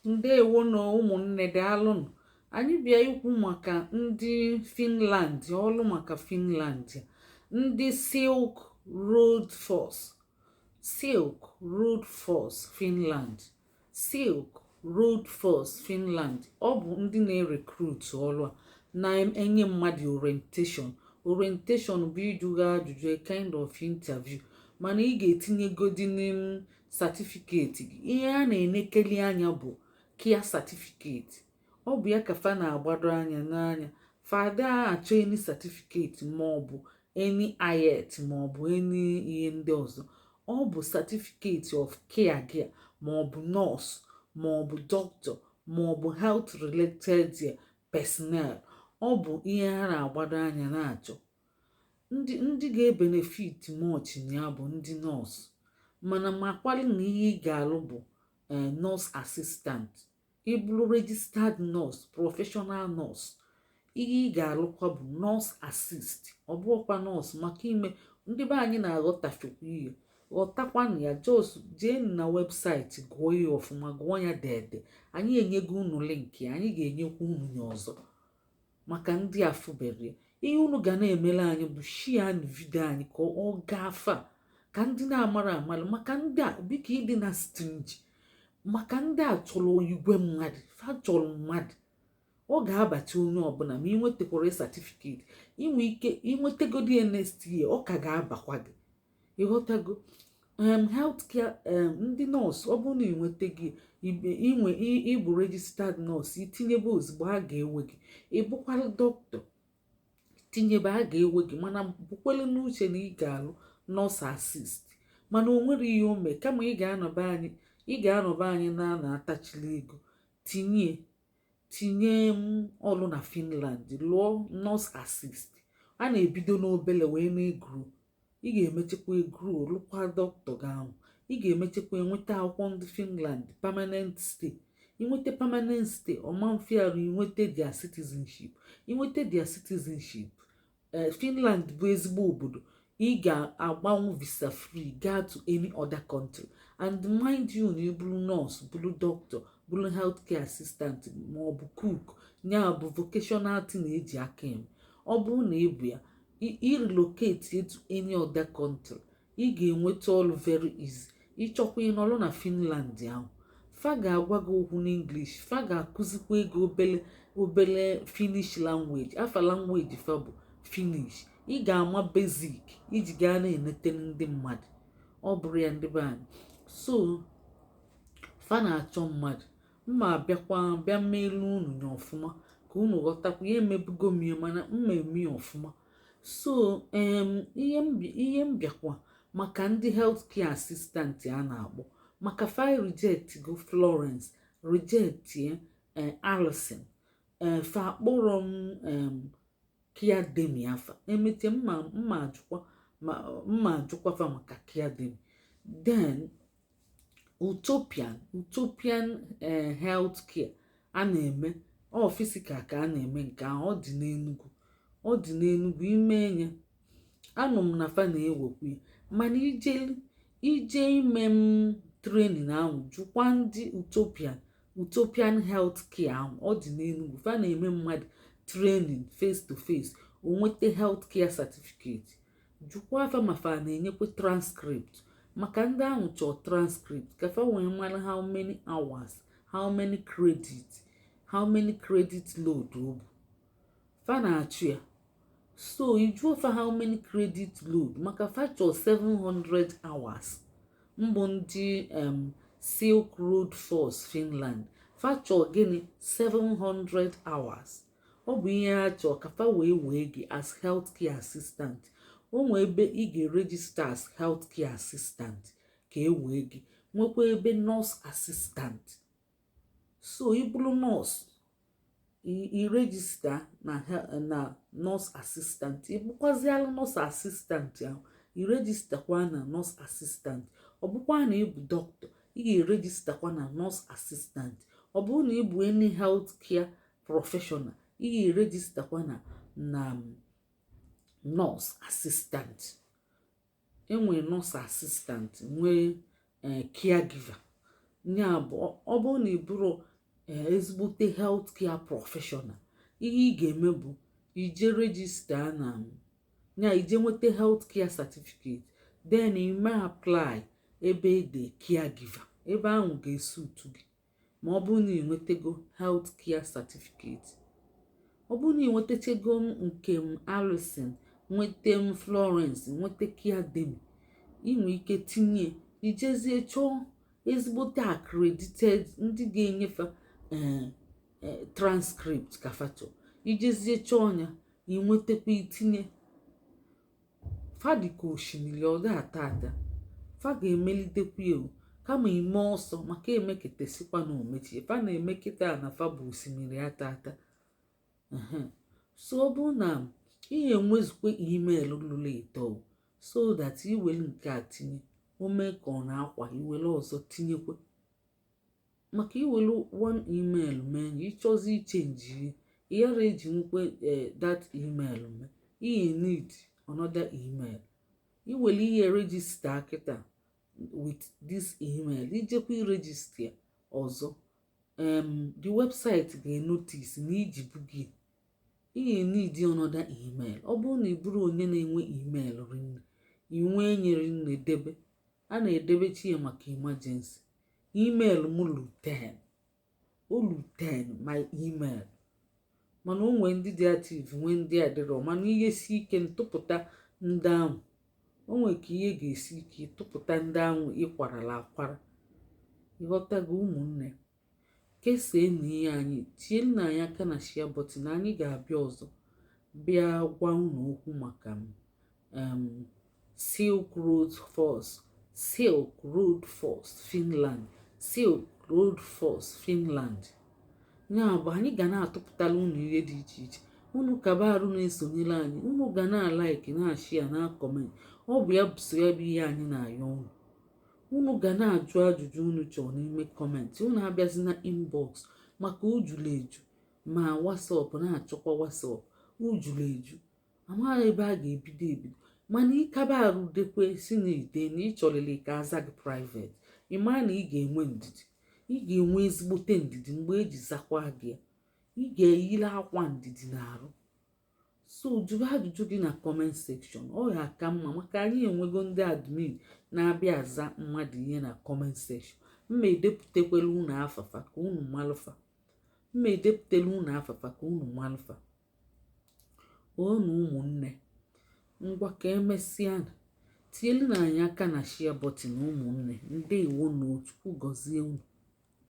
Ndewo na ụmụnne, daalụnụ. Anyị bịa ikwu maka ndị Finland, ọlụ maka Finland, ndị Silk Road Force, Silk Road Force Finland, Silk Road Force Finland. Ọ bụ ndị na-erecruit ọlụ a na-enye mmadụ orientation. Orientation bụ ịjụga ajụjụ, a kind of interview, mana ị ga-etinyegodi n'im certificate gị. Ihe a na-enekeli anya bụ care certificate. Ọ bụ ya ka fa na-agbado anya n'anya. Fada achọ any certificate, maọbụ any IELTS, maọbụ any ihe ndị ọzọ. Ọ bụ certificate of care gị, maọbụ nurse, maọbụ doctor, maọbụ health related personnel. Ọ bụ ihe ha na-agbado anya na-achọ. Ndị ga-ebenefit much na ya bụ ndị nọọsụ, mana makwali na ihe ị ga-alụ bụ nurse assistant. Ịbụrụ registered nurse, professional nurse, ihe ị ga-alụkwa bụ nurse assist. Ọ bụrụkwa nọọsụ maka ime ndị be anyị na-aghọtafekwa ihe, ghọtakwanụ ya. Just jee na website, gụọ ya ọfụma, gụọ ya dede. Anyị enyego unu link, anyị ga-enyekwa unu ya ọzọ maka ndị afụbere. Ihe unu ga na-emere anyị bụ share video anyị ka ọ gaa afa, ka ndị na-amara amara maka ndị a. Biko, ịdị na stingy maka ndị a chọrọ igwe mmadụ, fa chọrọ mmadụ. Ọ ga-abata onye ọbụla ma ị nwetakwara certificate. Inwe ike inwetegodi ya next year, ọ ka ga-abakwa gị. Ịghọtago? Healthcare, ndị nọọsụ, ọ bụrụ na ị nweta gị inwe ịbụ registered nurse, itinyebe ozugbo, a ga-ewe gị. Ịbụkwara dọkịta, tinyebe, a ga-ewe gị, mana bukwelu n'uche na ị ga-alụ nurse assist. Mana o nwere ihe o mee kama ị ga-anọba anyị, ị ga-anọba anyị na na-atachili ego. Tinye tinye m ọlụ na Finland, lụọ nurse assist. A na-ebido n'obele wee na-egrow. Ị ga-emechakwa egrow, lụkwa dọkịta gị ahụ. Ị ga-emechakwa enweta akwụkwọ ndị Finland, permanent stay. Inweta permanent stay, ọma mfiarụ inweta their citizenship. Inweta their citizenship, Finland bụ ezigbo obodo. Ị ga-agbanwu visa free gaa to any other country. And mind you, na ịbụrụ nurse, bụrụ doctor, bụrụ healthcare assistant, ma ọ bụ cook, ya bụ vocational thing eji aka eme, ọ bụrụ na ị bụ ya, i relocate to any other country, ị ga-enweta ọrụ very easy. Ịchọkwa ịnọrọ na Finland ahụ, fa ga-agwa gị okwu n'English, fa ga-akụzikwa ego obele obele Finnish language. Afa language fa bụ Finnish. Ị ga-ama basic iji gaa na-enete ndị mmadụ. Ọ bụrụ ya, ndị be anyị, so fa na-achọ mmadụ. Mma abịakwa bịa meelu unu ya ọfụma ka unu ghọtakwa ihe. Emebugo m ya, mana mma eme ya ọfụma. So ihe m bịakwa maka ndị healthcare assistant a na-akpọ maka fa reject go Florence, reject ye Alison, fa akpọrọ m Kiademi. Afa emeche mma mma ajụkwa ma mma ajụkwa fa maka Kiademi. Then Utopian healthcare a na-eme ọ physical ka a na-eme nke ahụ. Ọ dị n'Enugu, ọ dị n'Enugu. Ime enye anụ m na fa na-ewekwu ya, mana ije ije ime m training ahụ, jụkwa ndị Utopian healthcare ahụ. Ọ dị n'Enugu. Fa na-eme mmadụ training face to face, o nweta healthcare certificate. Jụkwa afa ma fa na-enyekwa transcript maka ndị ahụ chọọ transcript, ka fa wee mara how many hours, how many credit, how many credit load o bụ fa na-achụ ya. So ijuo fa how many credit load maka fa chọọ 700 hours. Mbụ ndị Silk Road Force Finland, fa chọọ gịnị? 700 hours. Ọ bụ ihe ha chọọ ka fa wee wee gị as healthcare assistant. O nwee ebe ị ga-eregister as healthcare assistant ka e wee gị, nwekwa ebe nurse assistant. So ị bụrụ nọọsụ, i register na nurse assistant. Ị bụkwazialụ nurse assistant ahụ, i registerkwa na nurse assistant. Ọ bụkwa na ị bụ dọkịta, ị ga-eregisterkwa na nurse assistant. Ọ bụrụ na ị bụ any health care professional, ị ga-eregisterkwa na nurse assistant. Enwee nurse assistant, nwee caregiver. Nya bụ, ọ bụrụ na ị bụrụ ezigbote healthcare professional, ihe ị ga-eme bụ ije register na ya, ije nweta healthcare certificate, then ime apply ebe ede caregiver. Ebe ahụ ga-esutu gị ma ọ bụrụ na ị nwetego healthcare certificate. Ọ bụrụ na ị nwetachego nke m Alison, nweta m Florence, nweta Caredemy, ị nwee ike tinye, ijezie chọọ ezigbote accredited ndị ga-enyefe transcript ka fa chọọ. Ijezie chọọ ya, inwetakwa, itinye. Fa dịka osimiri, ọ da ata ata. Fa ga-emelitekwa ya o, kama ime ọsọ maka emeketesikwa na omechie. Fa na-eme kịta na fa bụ osimiri ata ata. So ọ bụrụ na ị enwezukwa email lụrụ ịtọ, so that iwere nke a tinye, o mee ka ọ na-akwa, iwere ọzọ tinyekwa. Maka iwere one email mee ya, ịchọzi ichange ihe, ị ghara eji nwukwe that email mee ihe, need another email. Iwere ihe register kịta with this email, ijekwa iregister ọzọ, the website ga-enotice na iji bugi ihe need another email. Ọ bụrụ na ị bụrụ onye na-enwe email rinne, inwe nyere nne debe, a na-edebechi ya maka emergency. Email m lu 10, olu 10 my email, mana o nwee ndị dị active, nwee ndị adịrọ. Mana ihe si ike ntụpụta ndị ahụ, o nwee ka ihe ga-esi ike ịtụpụta ndị ahụ ịkwarala akwara. Ịghọtago? Ụmụnne, kesaa na ihe anyị, tie nna anyị aka na share button. Anyị ga-abịa ọzọ bịa gwa unu okwu maka Silk Road Force, Silk Road Force Finland, Silk Road Force Finland. Ya bụ, anyị ga na-atụpụtala unu ihe dị iche iche. Unu kaba arụ na-esonyere anyị, unu ga na-alike, na-ashare, na comment. Ọ bụ ya bụ so ya bụ ihe anyị na-ayọ unu. Unu ga na-ajụ ajụjụ unu chọrọ n'ime comment. Unu abịazi na inbox maka ujulu eju, ma WhatsApp na-achọkwa WhatsApp ujulu eju, amaghị ebe a ga-ebido ebido. Mana ịkaba arụ dekwe si na ide na ịchọrịrị ka aza gị private, ị maa na ị ga-enwe ndidi, ị ga-enwe ezigbote ndidi mgbe eji zakwa gị ya. Ị ga-eyiri akwa ndidi na-arụ. So jụrụ ajụjụ gị na comment section, ọ ya aka mma, maka anyị enwego ndị admin na-abịa aza mmadụ ihe na comment section. Mma edepụtakwela unu afafa ka unu malụfa, mma edepụtala unu afafa ka unu malụfa. Unu ụmụnne, ngwa, ka emesịa. Tielu na anyị aka na share button. Ụmụnne, ndewo na Chukwu gọzie unu.